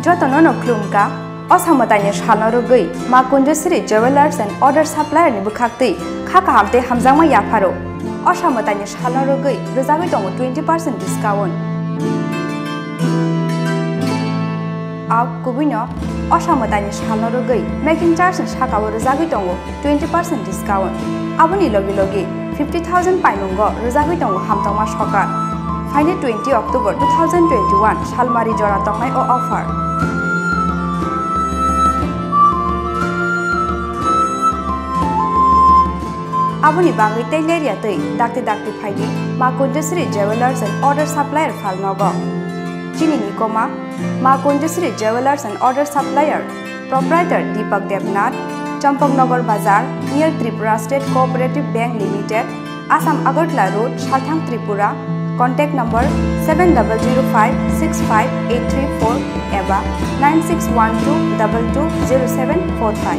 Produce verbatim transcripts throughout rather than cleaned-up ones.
Jotono no khulumkha, o samwtaini salno rwgwi Ma Kunjasri Jewellers and Order Supplier ni bwkhaktwi kha kaham tei hamjakma yapharo. O samwtaini salno rwgwi rwjagwi tongo twenty percent discount. Au kubuino o samwtaini salno rwgwi making charge ni sakao rwjagwi tongo twenty percent discount. Aboni logi logi fifty thousand paimungo rwjagwi tongo hamtokma sokar. Phaini twenty October two thousand twenty-one salmari jora tongnai o offer. Aboni bagwi tei lerya twi dakti dakti phaidi Ma Kunjasri Jewellers and Order Supplier phalnogo. Chini nikoma Ma Kunjasri Jewellers and Order Supplier, Proprietor Deepak Debnath, Champaknagar Bazar, near Tripura State Cooperative Bank Limited, Assam Agartala Road, Salthang, Tripura. Contact number seven double zero five six five eight three four eba nine six one two double two zero seven four five.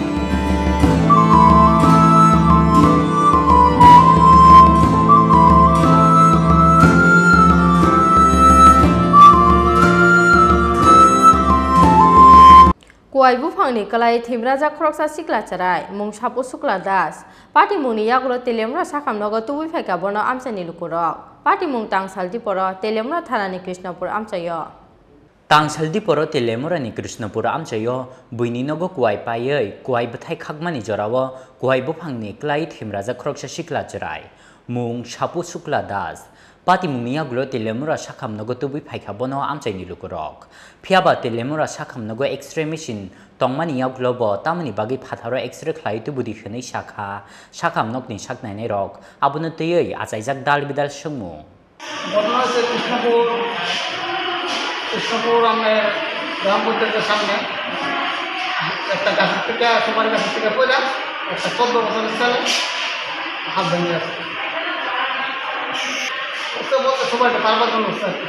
Kuwai buphangni kwlai thimrajak khoroksa sikla chwrai, mung Sapu Sukla Das. Patimungni yagulo Teliamura sakhamnogo tubui phaikha bono amchaini lukurok. Patimung Tangsal Diporo, Teliamura thanani Krishnapur amchaio. Tangsal Diporo Teliamurani Krishnapur amchaio buini nogo kuwai paiwi kuwai bwthai khakmani jorao kuwai buphangni kwlai thimrajak khoroksa sikla chwrai, mung Sapu Sukla Das. Patimungni yagulo Teliamura sakhamnogo tubui phaikha bono amchaini lukurok. Phiyaba Teliamura sakhamnogo X-ray machine tongmani yagulo bo tamoni bagwi phatharo X-ray khlai tubudi hwnwi sakha sakhamnokni saknainairok. Abono twiwi achaijak dal bidal swngmung. ঘটনা হচ্ছে কৃষ্ণপুর, কৃষ্ণপুর আমার গ্রাম পঞ্চায়েতের সামনে একটা গাছের থেকে, সুপারি গাছের থেকে পড়ে একটা চোদ্দ বছরের ছেলে হাত ভেঙে গেছে। উঠতে বলতে সুপারিটা পারবার জন্য উঠছে আর কি।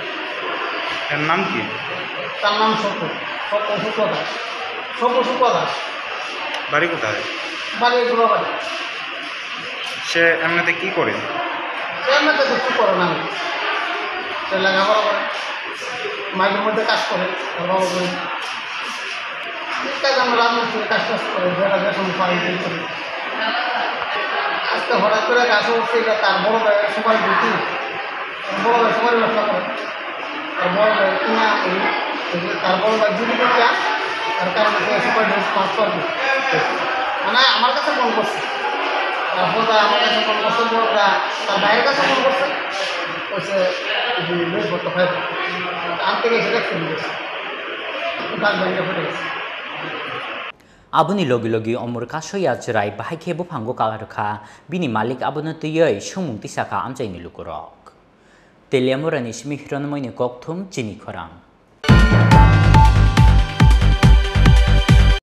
এর নাম কি? তার নাম সত্য, সত্য শুক্ল দাস, সত্য শুক্ল দাস। বাড়ি কোথায়? বাড়ি গোলাবাড়ি। সে এমনিতে কি করে? সে এমনিতে কিছু করে না। সে লেখাপড়া করে, মাঝে মধ্যে কাজ করে, তার বাবা করে। ঠিক আছে, আমরা রাজমিস্ত্রি কাজ টাজ করে, যেটা যে সময় পাই, সেই করে। আজকে হঠাৎ করে গাছে উঠছে, এটা তার বড় ভাই সুপারি বিক্রি, তার বড় ভাই সুপারি ব্যবসা করে। তার বড় ভাই কিনা, এই, এই যে তার বড় ভাই বিক্রি করতে, তার কারণে সে সুপারি ডোজ পাস করবে। মানে, আমার কাছে ফোন করছে। তার বড় ভাই আমার কাছে ফোন করছে, বড় ভাই তার ভাইয়ের কাছে ফোন করছে। কইছে, "এই যে ডোজ করতে হয়।" আনতে গেছে, দেখতে গেছে। তার ব্যাংকে ফেটে গেছে। Aboni logi logi omor kasoya chwrai bahai khe buphango kala rwkha, bini malik abono twiwi swngmung tisakha amchaini lukurok. Teliamurani simi Hironmoini kokthum chini khorang.